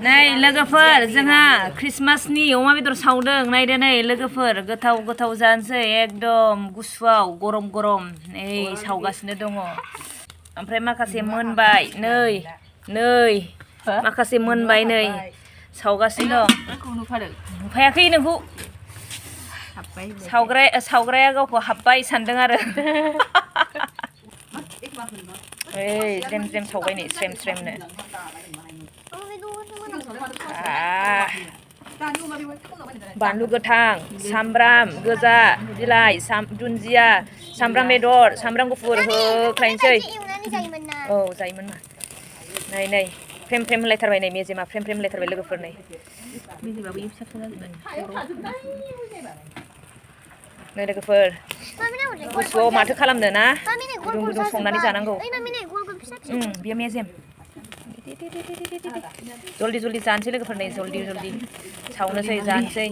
नै लोगोफोर जोंहा क्रिसमासनि अमा बेदर सावदों नायदो नै लोगोफोर गोथाव गोथाव जानोसै एकदम गुसुआव गरम गरम नै सावगासिनो दङ ओमफ्राय माखासे मोनबाय नै माखासे मोनबाय नै सावगासिनो दं नुफायाखै नोंखौ सावग्राया गावखौ हाबबाय सानदों आरो ओइ जेम जेम सावबाय नै स्रेम स्रेमनो बानलु गोथां सामब्राम गोजा बिलाइ दुन्दिया सामब्राम बेदर सामब्राम गुफुर होख्लायनोसै औ जायोमोन ना नै फ्रेम फ्रेम होनलायथारबाय नै मेजेमा फ्रेम फ्रेम होनलायथारबाय लोगोफोर नै मेजेमाबो फिसा फिसा जाजोबबाय नै लोगोफोर गुसुआव माथो खालामनो ना गुदुं गुदुं संनानै जानांगौ बियो मेजेम जल्दि जल्दि जानोसै लोगोफोर नै जल्दि जल्दि सावनोसै जानोसै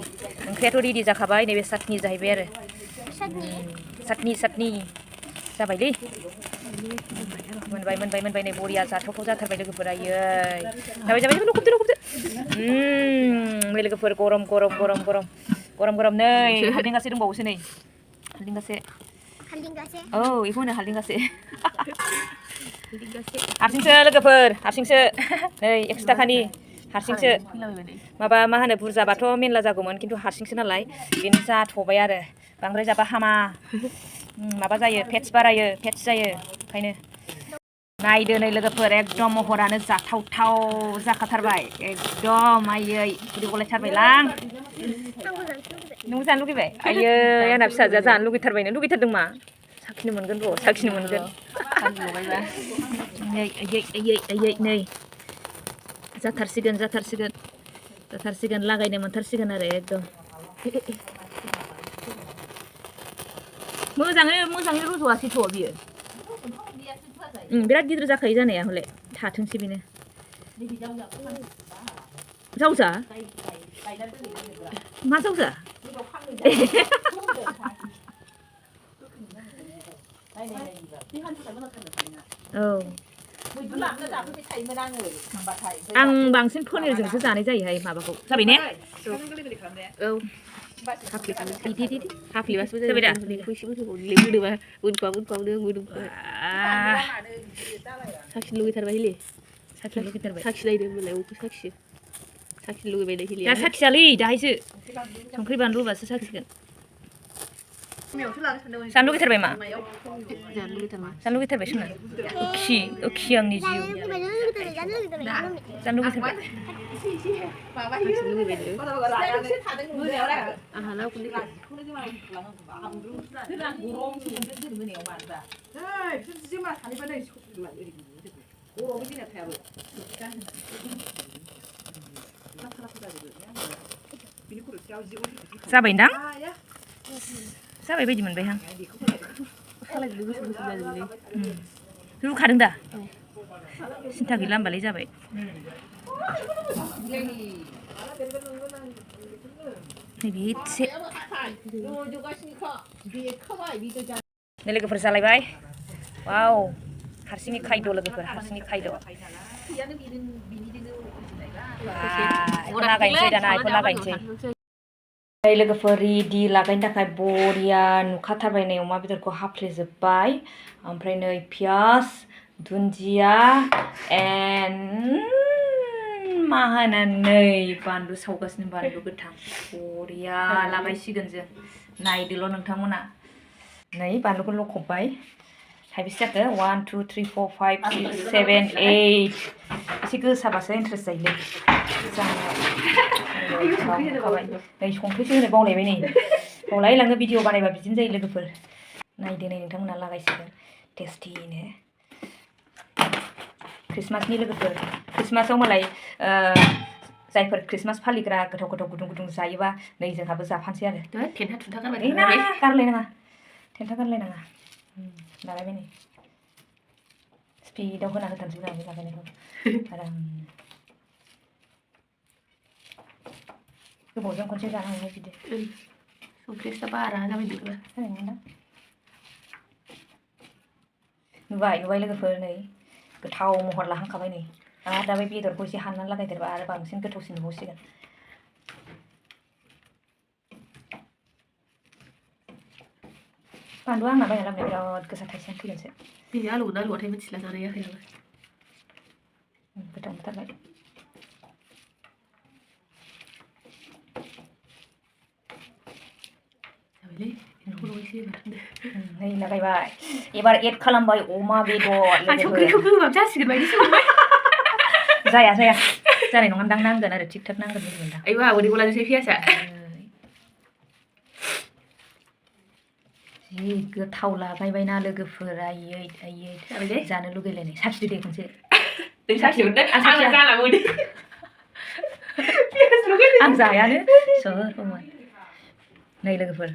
ओंख्रियाथ' रेडि जाखाबाय नैबे साटनि जाहैबाय आरो साटनि जाबायलै मोनबाय नै बरिया जाथावथाव जाथारबाय लोगोफोर आयै जाबाय लखबदो नै लोगोफोर गरम नै हालदिंगासे दंबावोसो नै हालदिंगासे औ बेखौ होनो हालदिंगासे हारसिंसो लोगोफोर हारसिंसो नै 100 थाखानि हारसिंसो माबा मा होनो बुरजाबाथ' मेनला जागौमोन खिन्थु हारसिंसो नालाय बेनो जाथ'बाय आरो बांद्राय जाबा हामा माबा जायो फेट्स जायो ओंखायनो नायदो नै लोगोफोर एकदम महरानो जाथावथाव जाखाथारबाय एकदम आयै उदै गलायथारबायलां नोंबो जानो लुगैबाय आयै आंना फिसाजोआ जानो लुगैथारबाय नों लुगैथारदों मा साखिनो मोनगोन र' साखिनो मोनगोन आयै नै जाथारसिगोन लागायनो मोनथारसिगोन आरो एकदम मोजाङै रज'आसैथ' बियो बिराद गिदिर जाखायो जानाया हले थाथोंसै बेनो जावजा मा जावजा औ आं बांसिन पनिरजोंसो जानाय जायोहाय माबाखौ जाबाय ने औ हाफ्लेबासो जाबाय दा साखिनो लुगैथारबाय हिलि साखिनायदो होनबालाय अखौ साखिनो लुगैबाय दे हिलि दा साखियालै दाहायसो संख्रि बानलु होबासो साखिगोन जानो लुगैथारबाय मा जानो लुगैथारबाय सोंना ओखि आंनि जिउ जानो लुगैथारबाय जाबायदां जाबाय बायदि मोनबाय आं रुखादों दा सिन्था गैला होमबालाय जाबाय नैबे एसे लोगोफोर जालायबाय वाव हारसिंनि खायद' लोगोफोर हारसिंनि खायद' लागायनोसै दाना बेखौ लागायनोसै लोगोफोर रेडि लागायनो थाखाय बरिया नुखाथारबाय नै अमा बेदरखौ हाफ्लेजोब्बाय ओमफ्राय नै पियास दुन्दिया मा होनो नै बानलु सावगासिनो बानलु गोथां बरिया लागायसिगोन जों नायदोल' नोंथांमोना नै बानलुखौ लखबबाय थाइबेसे जाखो 1 2 3 4 5 6 7 8 एसे गोसाबासो इन्ट्रेस्ट जायोलै नै संख्रिसो होनो बावलायबाय नै बावलायलाङो भिडिअ बानायबा बिदिनो जायो लोगोफोर नायदो नै नोंथांमोना लागायसिगोन टेस्टिनो क्रिसमासनि लोगोफोर क्रिसमासाव मालाय जायफोर क्रिसमास फालिग्रा गोथाव गोथाव गुदुं गुदुं जायोबा नै जोंहाबो जाफानोसै आरो थेन्था थुन्था गारलायनाङा थेन्था गारलायनाङा लागायबाय नै स्पिडाव होना होथारनोसै ना बे लागायनायखौ आराम गोबावजों खनसे जानांगौ बिदि संख्रिया बारा जाबाय नुबाय लोगोफोर नै गोथाव महर लाहांखाबाय नै आरो दा बे बेदरखौ एसे हाननानै लागायदेरबा आरो बांसिन गोथावसिन नुबावसिगोन बानलुआ आंना बायना लाबोनाया बिराद गोसा थाइसेयानो थैगोनसो बिनि आलुआथाय मिथिला जानाय जायाखै गोथाव मोनथारबाय जाबायलै बेखौल' एसे नै लागायबाय एबार एड खालामबाय अमा बेदर आं संख्रिखौ गोबाब जासिगोन बायदिसो मोनबाय जाया जानाय नङादां नांगोन आरो थिग थाक नांगोन बायदि मोनदां आयौ आबोदैखौ लानोसै पियासा जि गोथाव लागायबायना लोगोफोर आयै जानो लुगैलायनाय साखिदो दे खनसे दै साखिहरदो आंना जालाबोदो आं जायानो सोरमोन नै लोगोफोर